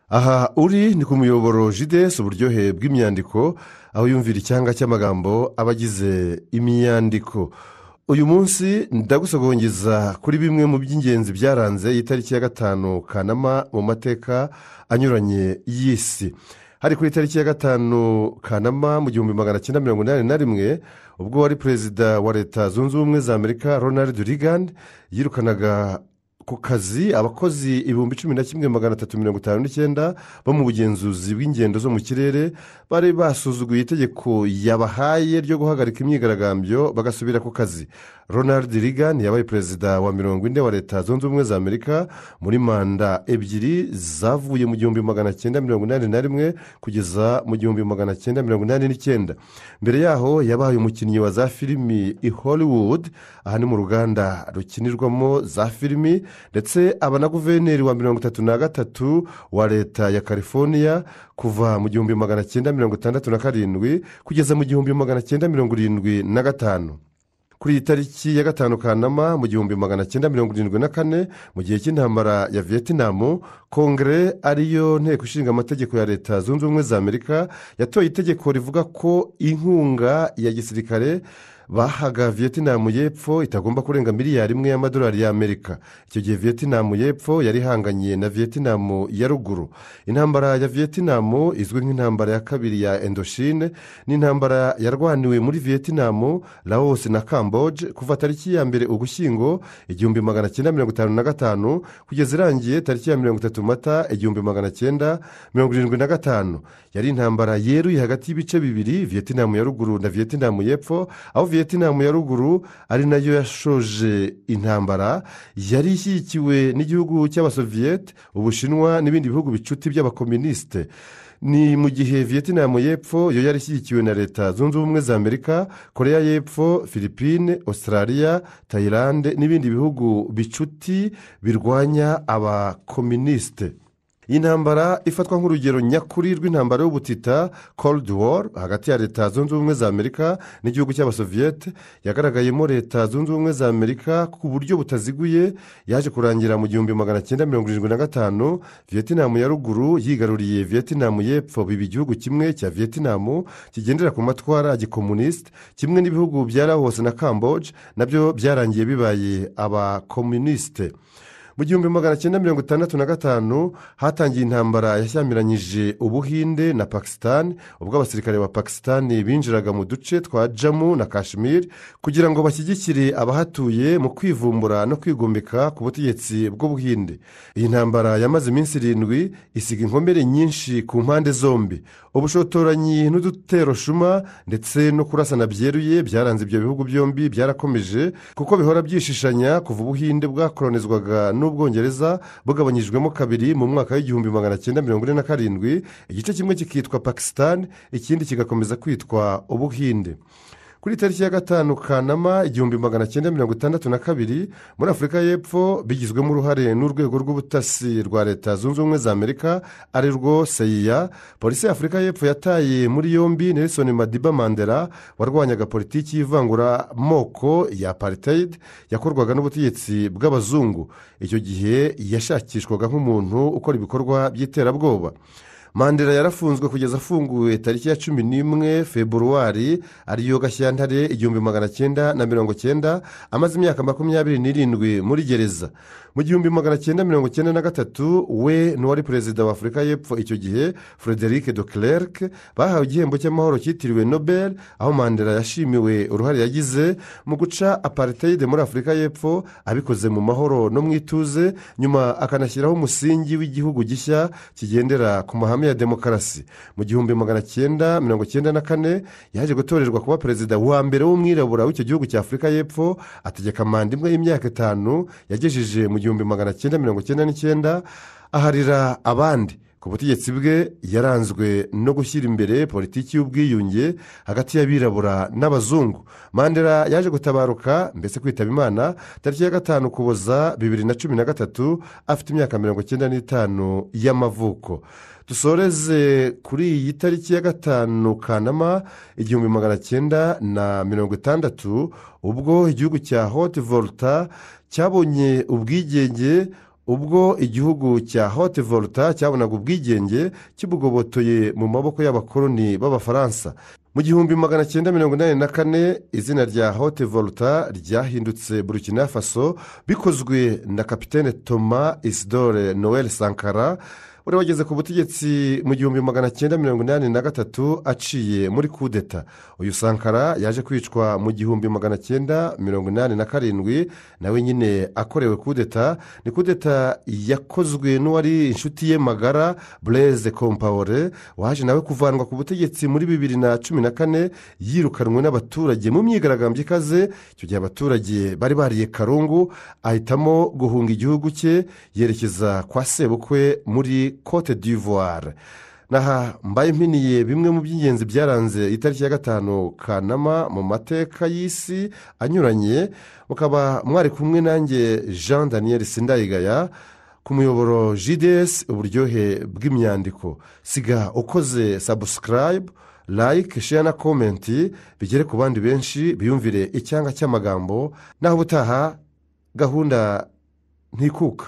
Aha uri ni ku muyoboro Jides, uburyohe bw'imyandiko, aho yumvira icyanga cy'amagambo aba agize imyandiko. Uyu munsi ndagusogongeza kuri bimwe mu by'ingenzi byaranze iyi tariki ya 5 Kanama mu mateka anyuranye y'isi. Hari kuri tariki ya 5 Kanama mu 1981, ubwo wari perezida wa Leta Zunze Ubumwe za Amerika Ronald Reagan yirukanaga ku kazi abakozi 11,359 bo mu bugenzuzi bw'ingendo zo mu kirere bari basuzuguye itegeko yabahaye ryo guhagarika imyigaragambyo bagasubira ku kazi. Ronald Reagan yabaye perezida wa 40 wa Leta Zunze Ubumwe za Amerika muri manda ebyiri zavuye mu 1981 kugeza mu 1989. Mbere yaho yabaye umukinnyi wa za filimi i Hollywood, aha ni mu ruganda rukinirwamo za filimi, ndetse aba na guverineri wa 33 wa Leta ya California kuva mu 1967 kugeza mu 1975. Kuri iyi tariki ya 5 Kanama mu 1974, mu gihe cy'intambara ya Vietnam, Kongere ariyo nteko ishinga amategeko ya Leta Zunze Ubumwe za Amerika yatoye itegeko rivuga ko inkunga ya gisirikare bahaga Vietnam y'Epfo itagomba kurenga miliyari 1 y'amadolari y'Amerika. Icyo gihe Vietnam y'Epfo yari ihanganye na Vietnam ya ruguru. Intambara ya Vietnam izwi nk'intambara ya kabiri ya Indochine ni intambara yarwaniwe muri Vietnam, Laos na Cambodge kuva tariki ya 1 Ugushyingo 1955 kugeza irangiye tariki ya 30 Mata 1975. Yari intambara yeruye hagati y'ibice bibiri, Vietnam ya ruguru na Vietnam y'Epfo, aho Vietnam ya ruguru ari nayo yashoje intambara yari ishyigikiwe n'igihugu cy'Abasoviyete, Ubushinwa n'ibindi bihugu bicuti by'abakomunisite. Ni mu gihe Vietnam y'Epfo yo yari ishyigikiwe na Leta Zunze Ubumwe za Amerika, Korea y'Epfo, Philippines, Australia, Thailand n'ibindi bihugu bicuti birwanya abakomunisite. Iyi ntambara ifatwa nk'urugero nyakuri rw'intambara y'ubutita Cold War hagati ya Leta Zunze Ubumwe za Amerika n'igihugu cy'Abasoviyete, yagaragayemo Leta Zunze Ubumwe za Amerika ku buryo butaziguye. Yaje kurangira mu 1975 Vietnam ya ruguru yigaruriye Vietnam y'Epfo, biba igihugu kimwe cya Vietnam kigendera ku matwara gikomunisite, kimwe n'ibihugu bya Laos na Cambodge nabyo byarangiye bibaye abakomunisite. Mu 1965 hatangiye intambara yashyamiranyije Ubuhinde na Pakistan, ubwo abasirikare ba Pakistan binjiraga mu duce twa Jammu na Kashmir kugira ngo bashyigikire abahatuye mu kwivumbura no kwigomeka ku butegetsi bw'Ubuhinde. Iyi ntambara yamaze iminsi 7, isiga inkomere nyinshi ku mpande zombi. Ubushotoranyi n'uduteroshuma ndetse no kurasana byeruye byaranze ibyo bihugu byombi byarakomeje, kuko bihora byishishanya kuva Ubuhinde bwakolonizwaga n'Ubwongereza bugabanyijwemo kabiri mu mwaka w'1947, igice kimwe kikitwa Pakistan, ikindi kigakomeza kwitwa Ubuhinde. Kuri tariki ya 5 Kanama 1962 muri Afurika y'Epfo, bigizwemo uruhare n'urwego rw'ubutasi rwa Leta Zunze Ubumwe za Amerika ari rwo CIA, polisi ya Afurika y'Epfo yataye muri yombi Nelson Madiba Mandela warwanyaga politiki y'ivanguramoko ya apartheid yakorwaga n'ubutegetsi bw'abazungu. Icyo gihe yashakishwaga nk'umuntu ukora ibikorwa by'iterabwoba. Mandela yarafunzwe kugeza afunguwe tariki ya 11 Februari ariyo Gashyantare 1990, amaze imyaka 27 muri gereza. Mu 1993 we n'uwari perezida wa Afurika y'Epfo icyo gihe Frederick de Klerk bahawe igihembo cy'amahoro cyitiriwe Nobel, aho Mandela yashimiwe uruhare yagize mu guca apartheid muri Afurika y'Epfo abikoze mu mahoro no mu ituze, nyuma akanashyiraho umusingi w'igihugu gishya kigendera ku mahame ya demokarasi. Mu 1994 yaje gutorerwa kuba perezida wa mbere w'umwirabura w'icyo gihugu cya Afurika y'Epfo, ategeka manda imwe y'imyaka 5 yagejeje mu 1999 aharira abandi. Ku butegetsi bwe yaranzwe no gushyira imbere politiki y'ubwiyunge hagati y'abirabura n'abazungu. Mandela yaje gutabaruka, mbese kwitaba Imana, tariki ya 5 Ukuboza 2013 afite imyaka 95 y'amavuko. Dusoreze kuri iyi tariki ya 5 Kanama 1960, ubwo igihugu cya Haute Volta cyabonye ubwigenge. Ubwo igihugu cya Haute Volta cyabonaga ubwigenge kibugobotoye mu maboko y'abakoloni b'Abafaransa. Mu 1984, izina rya Haute Volta ryahindutse Burkina Faso, bikozwe na Kapitene Thomas Isidore Noel Sankara, wari wageze ku butegetsi mu 1983 aciye muri kudeta. Uyu Sankara yaje kwicwa mu 1987, nawe nyine akorewe kudeta. Ni kudeta yakozwe n'uwari inshuti ye magara, Blaise Compaore, waje nawe kuvanwa ku butegetsi muri 2014, yirukanwe n'abaturage mu myigaragambyo ikaze. Icyo gihe abaturage bari bariye karungu, ahitamo guhunga igihugu cye yerekeza kwa sebukwe muri Cote d'Ivoire. Naha mbaye mpiniye bimwe mu by'ingenzi byaranze itariki ya 5 Kanama mu mateka y'isi anyuranye. Mukaba mwari kumwe nanjye Jean Daniel Sindayigaya ku muyoboro JDS, uburyohe bw'imyandiko. Siga ukoze subscribe, like, share na comment, bigere ku bandi benshi biyumvire icyanga cy'amagambo. Naho ubutaha, gahunda ntikuka.